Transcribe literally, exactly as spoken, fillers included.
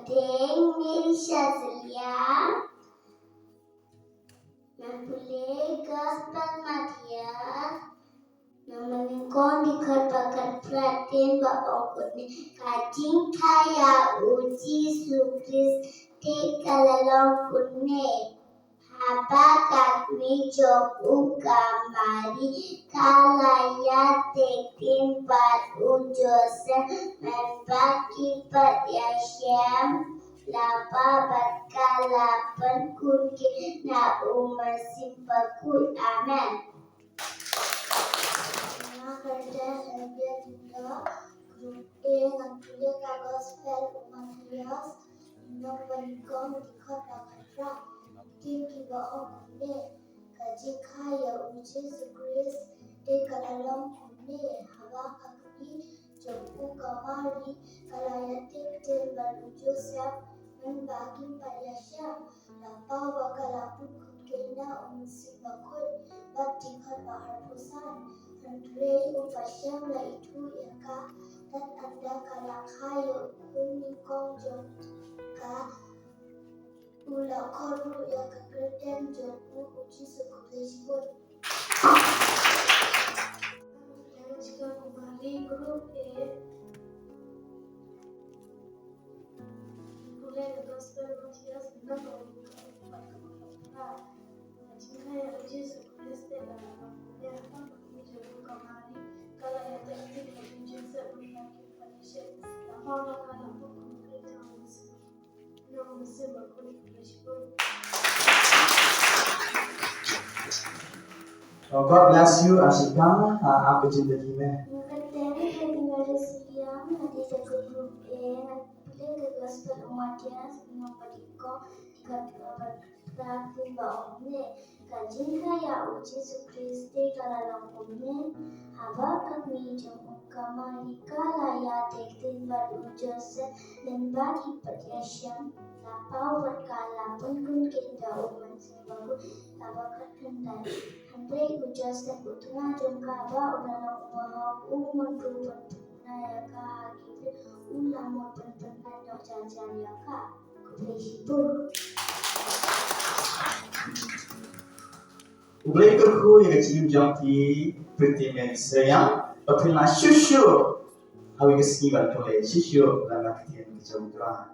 Deng Mary Shazia. Nang pule Gospel Matthias. Nang nyngkong dkhot ba khatphra, ktien ba ong kumne: Ka jingkha ïa U Jisu Khrist te ka la long kumne: Haba ka kmie jong u ka Mari ka la ïatek ktien bad u Joseph, mynba ki pat ïashem, la paw bad ka la pynkut ïa u Mynsiem Bakhuid. Amen. Nga kyrteng Elvia Junior, Group A, ngan pule ka Gospel u Mathaios, lynnong ba nyngkong, dkhot ba khatphra. Ktien kiba ong kumne: Ka jingkha ïa U Jisu Khrist te ka la long kumne: Haba ka kmie jong u ka Mari ka la ïatek ktien bad u Joseph, mynba kim pat ïashem, la paw bad ka la pynkut ïa u Mynsiem Bakhuid. Bad dkhot ba arphew san: Hynrei u Bashan la ithuh ïa ka, tad haduh ba ka la kha ïa u khun nyngkong jong ka, u la khot ruh ïa ka kyrteng jong u U Jisu. Khublei shibun. Group A. Pule ka Gospel Mathaios, lynnong ba nyngkong, dkhot ba khatphra. Ka jingkha ïa U Jisu Khrist te ka la long kumne: Haba ka kmie jong u ka Mari ka la ïatek ktien bad u Joseph, mynba kim pat ïashem, la paw bad ka la pynkut ïa u Mynsiem Bakhuid. Lynnong u Mynsiem Bakhuid. Khublei shibun. Oh, God bless you, Ashika. Ah, ap ka jingdon me. Nga kyrteng Fatima Rosilian, nga dei da ka Group A, nga pule ka Gospel u Mathaios, lynnong ba nyngkong, dkhot ba khatphra, ktien ba ong kumne: Ka jingkha ïa U Jisu Khrist te ka la long kumne: Haba ka kmie jong u ka Mari ka la ïatek ktien bad u Joseph, mynba kim pat ïashem, la paw bad ka la pynkut ïa u Mynsiem Bakhuid. Kaba khatkhyndai: Hynrei u Joseph u tnga jong ka ba u la long u bahok, u mut ruh ban pynpna ïa ka ha ki briew, u la mut ban pynpna noh jar jar ïa ka. Khublei shibun. U Blei u kyrkhu ïa ka jingim jong phi, Pretty Mary Shreyang, ba phin lah shuh shuh ha kawei ka sngi ban pule shuh shuh lang ha ka ktien ka jong U Trai.